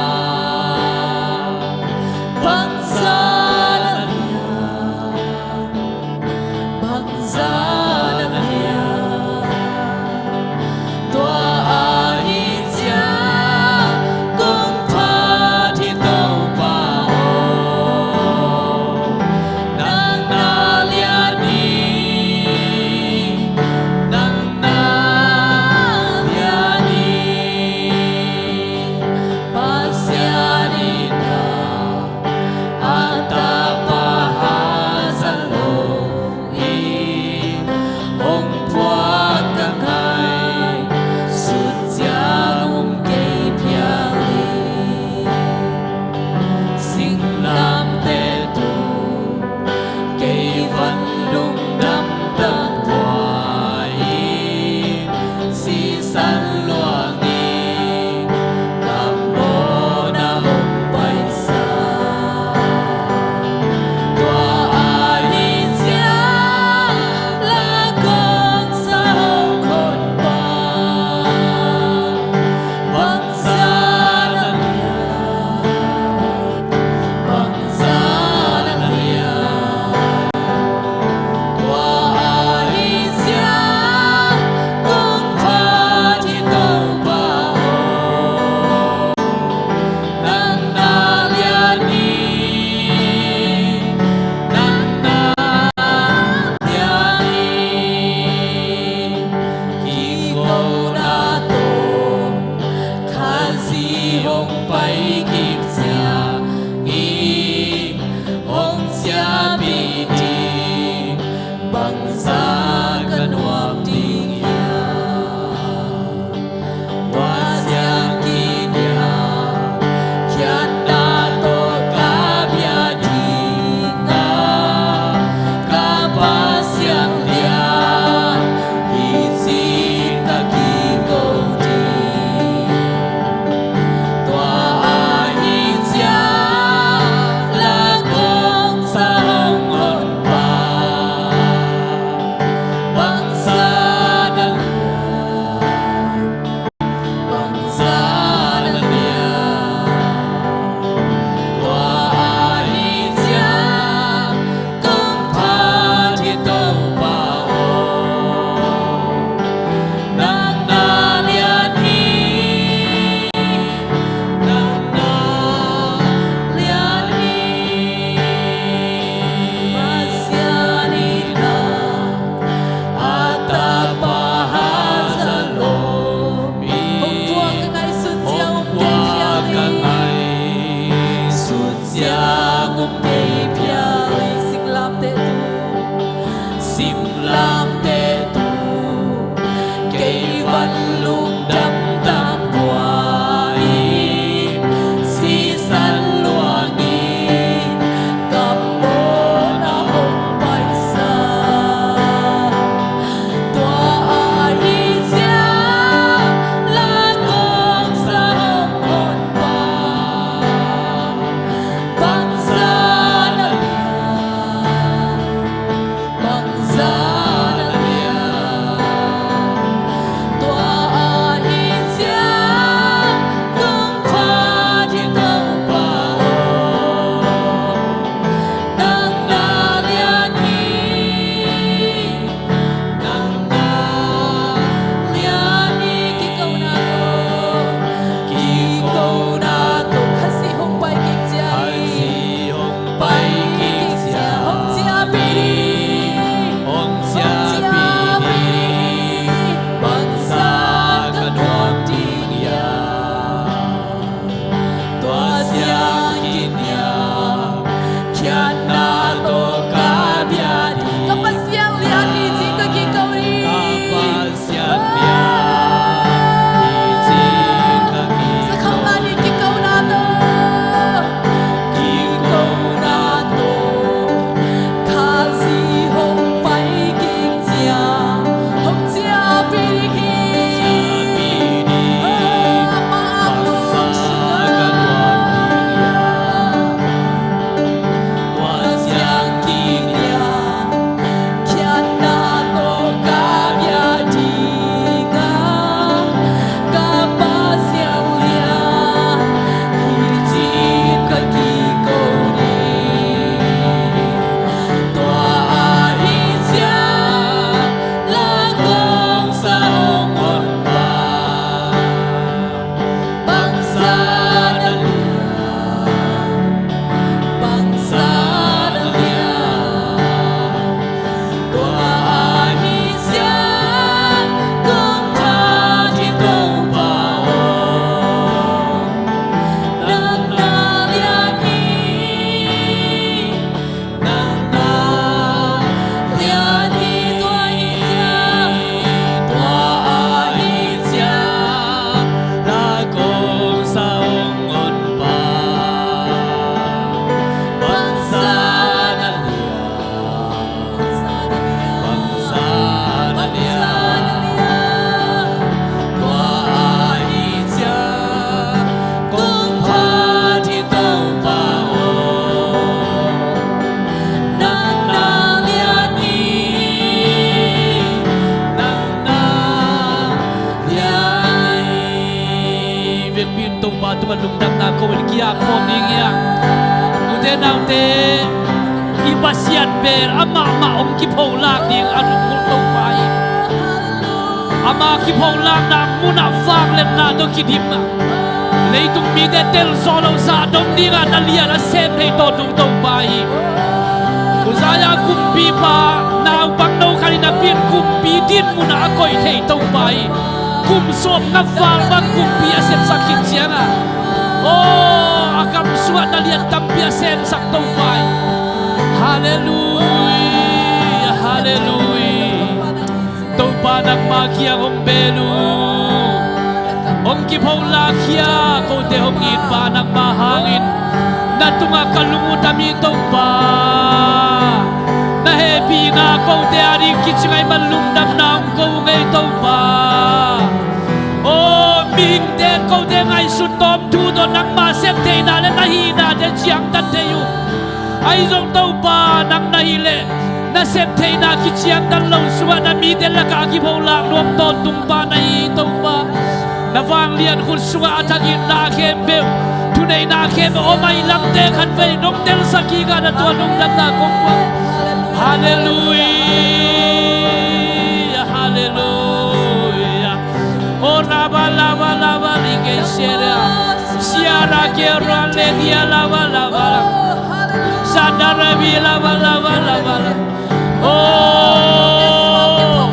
Khawm ding hi a, ute naute, i Pasian bel amah mah hong kipholak ding a lunggulh Topa hi. Ama kipholakna munah vangliatna tawh kidim a, leitung mite telzaw lo zah dong dingah na lian a sem thei tawntung Topa hi. Uzziah kumpipa naupang no khat in a pi in kumpi din munah a koih thei Topa hi. Kum sawm nga val bang kumpi a sepsak khit ciangah, aw, a gam sungah na lian tampi a semsak Topa hi. Halleluia, halleluia. Topa nangma kiang hong bel uh. Hong kipholak hi a, kote hong it pa nangma hangin na tungah ka lung uh tam hi Topa. Na hehpihna kote ading kici ngaih man lungdamna hong ko uh ngei Topa. Aw, mihingte kote ngaihsut tawm thu tawh nangma sep theihna le na hihnate ciangtan thei uh. Ahi zong Topa nang na hih leh na sep theihna kiciangtan lo sungah na mite lakah a kipholak nuam tawntung pa na hi Topa. Na vanglian khut sungah a thak itna khempeuh, thuneihna khempeuh om a, i lamte khatvei nong telsak kik a, na tungah lungdamna kong ko. Halleluia, halleluia. O raba laba laba like shera. Siara kera le dia laba laba laba. Sandara bi laba laba laba laba. Oh,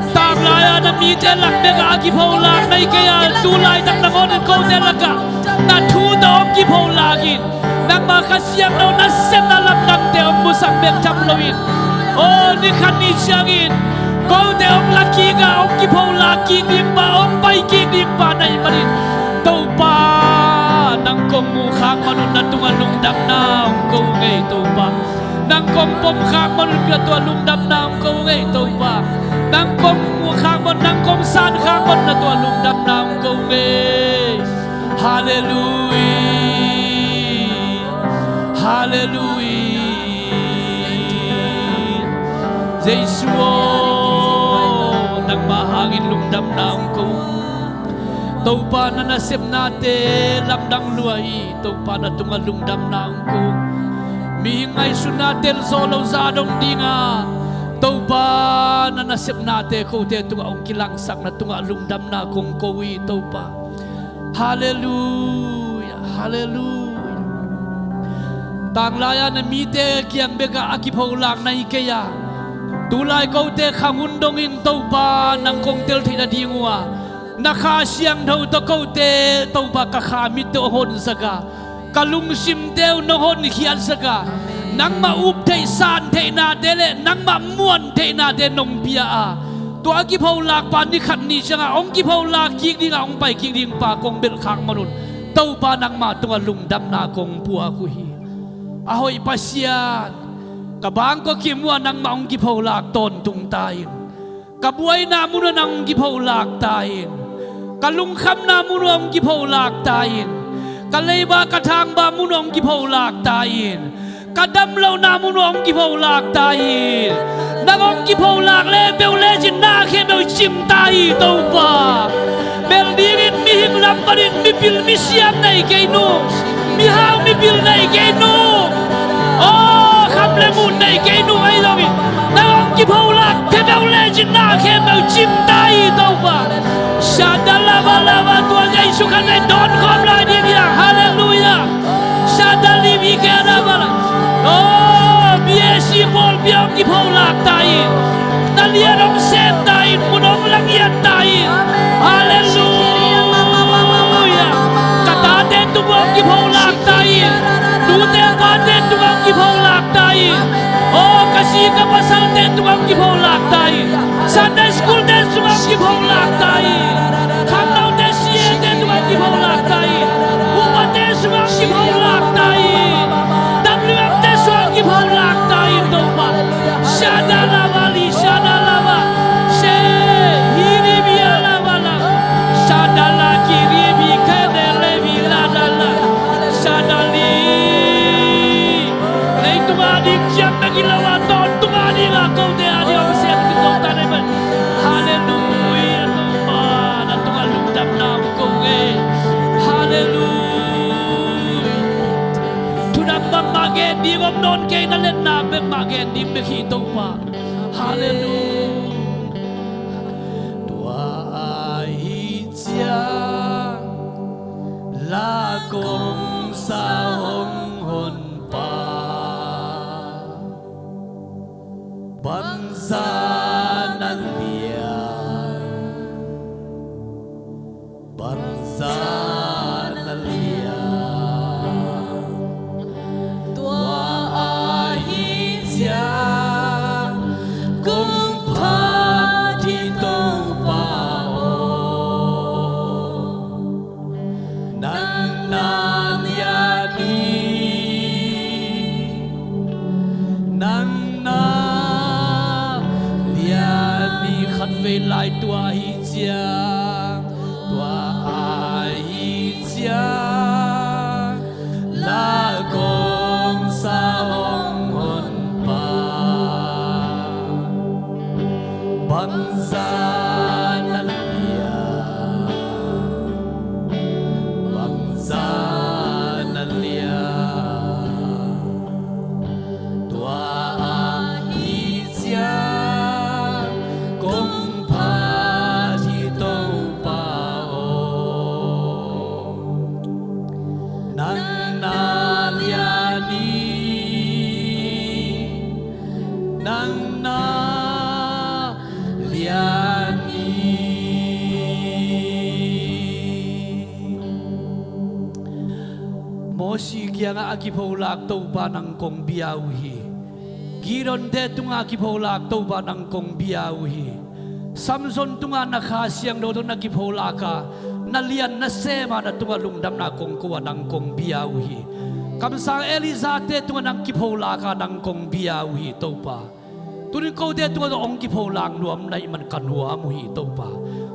tanglai-a na mite lak bekah a kipholak na hi kei a, tu laitak nangawn in kote lakah na thu tawh hong kipholak in. Nangma Kha Siangtho nasepna lamdangte hong musak bek tham loin, aw, ni khat ni ciangin kote hong la kik a, hong kipholak kik ding pa, hong pai kik ding pa na hih manin, Topa, nang kong muh khak man un na tungah lungdamna hong ko uh ngei Topa. Nang kong pom khak man un na tungah lungdamna hong ko uh ngei Topa. Nang kong muh khak man, nang kong san khak man un na tungah lungdamna hong ko uh ngei. Halleluia. Halleluia. Jesu aw, nangma hangin lungdamna hong ko. Topa na nasepnate lamdang lua hi. Topa na tungah lungdamna hong ko. Mihing ngaihsutna telzaw lo zah dong dinga, Topa na nasepnate kote tungah hong kilangsak na tungah lungdamna kong ko hi Topa. Halleluia, halleluia. Tanglai-a na mite kiang bekah a kipholak na hi kei a, tu lai kote khang hun dongin Topa nang kong tel theih nading uh a, na Kha Siangtho tawh kote Topa ka kha mitte hong honsak a, ka lungsimte uh nong honkhiatsak a, nangmah up theih san theihnate le nangmah muan theihnate nong pia a, tua a kipholak pa ni khat ni ciangah hong kipholak kik dingah hong pai kik ding pa kong belh khak man un, Topa nangma tungah lungdamna kong puak uh hi. A hoih Pasian, ka bangkua kim uh ah nangmah hong kipholak tawntung ta in. Ka buaina mun uh ah nang hong kipholak ta in. Ka lungkhamna mun uh ah hong kipholak ta in. Ka leiba ka thangba mun uh ah hong kipholak ta in. Ka damlohna mun uh ah hong kipholak ta in. Nang hong kipholak le peuh lecin na khempeuh cim ta hi Topa. Bel dingin mihing lam panin mipil misiam nei kei nung, mihau mipil nei kei nung, aw, kham le ngun nei kei nung ahi zongin, nang hong kipholak peuh lecin na khempeuh cim ta hi Topa. Shadalaba laba, tua Jesu khan nei dawn khawm lai ding hi hang. Halleluia. Sadali mi kena bala. Oh, B A C pawlpi ah hong kipholak ta in. Na lian hong sem ta in, mun hong la ngiat ta in. Halleluia. Ka tate tung ah hong kipholak ta in. Nute pate tung ah hong kipholak ta in. Oh, ka zi ka pasalte tung ah hong kipholak ta in. Sunday school te tung ah hong kipholak ta in. Khangnote siate tung ah hong kipholak ta in. Upate sungah hong kipholak ta in. W M te sungah hong kipholak ta in Topa. Shadalaba li shadalaba. She hiribi alaba la. Shadala kiribi kedelebi ladala. Shadali. Leitung ading ciang bek hi lo a, tawntung ading a kote ading hong sem Nang bangmah gen ding om nawn kei, na liatna bek mah gen ding bek hi Topa. Halleluiah. Tua ahi ciang la kong sa hong honpa, bangzah na lian, bangzah na lian. Tua ahi ciang kong phat hi Topa aw, nang na lian hi, nang na lian hi. Khatvei lai, tua ahi ciang, tua ahi ciang la kong sa hong honpa, bangzah na lian, bangzah na lian. Tua ahi ciang kong phat hi Topa aw, nang na lian hi, nang na lian hi. Mosi kiangah a kipholak Topa nang kong bia uh hi. Gideonte tungah a kipholak Topa nang kong bia uh hi. Samson tungah na Kha Siangtho tawh na kipholak a, na lian na sem a, na tungah lungdamna kong ko a, nang kong bia uh hi. Kamsang Elijahte tungah nang kipholak a, nang kong bia uh hi Topa. Tuni kote tungah zong hong kipholak nuam na hih man ka nuam uh hi Topa.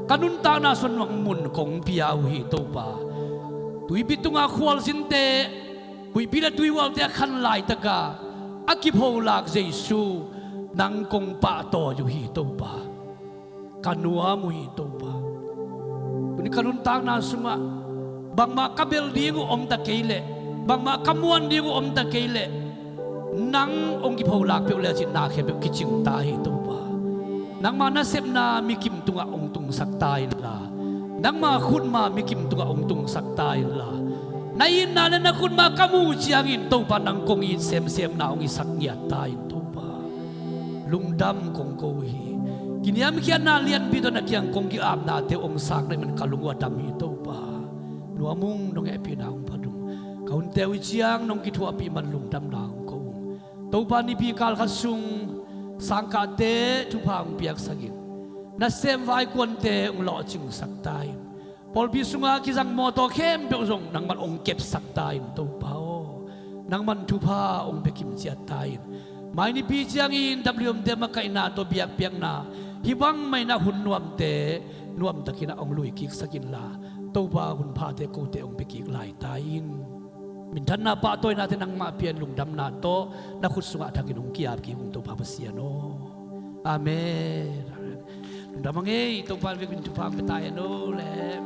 Ka nuntakna sung nang mun kong pia uh hi Topa. Tuipi tungah khualzinte, huihpi le tuihualte a khan laitakah a kipholak Jesu, nang kong pahtawi uh hi Topa. Ka nuam uh hi Topa. Tuni ka nuntakna sungah bangmah ka bel ding uh om ta kei leh, bangmah ka muan ding uh om ta kei leh, nang hong kipholak peuh lecin na khempeuh kicing ta hi Topa. Nangma nasepna mikim tungah hong tungsak ta inla, nangma khutma mikim tungah hong tungsak ta inla, na itna le na khutma ka muh ciangin Topa, nang kong it semsemna hong hisak ngiat ta in Topa. Lungdam kong ko uh hi. Kiniamkhiatna lianpi tawh na kiang kong ki-apnate hong sak na hih man ka lung uh a dam hi Topa. Nuam ung, nong hehpihna hong phat ung. Ka hunte uh hi ciang nong kithuahpih man lungdamna hong ko ung. Topa, nipi kal khat sung sangkahte thupha hong piaksak in. Nasem vaikuante hong lawhcingsak ta in. Pawlpi sungah kizang mawtaw khempeuh zong nangman hong kepsak ta in Topa aw. Nangman thupha hong pia kimciat ta in. Mai nipi ciangin W M te makaihna tawh biakpiakna, hih bang mah in a hun nuamte nuamtakin ah hong luikiksak inla, Topa, hun phate kote hong pia kik lai ta in. Minthanna pahtawinate nangmah pia in, lungdamna tawh na khut sungah thakin hong ki-ap kik ung Topa Pasian aw. Amen. Amen. Lungdam a ngei, Topa in vekin thupha hong pia ta hen aw le.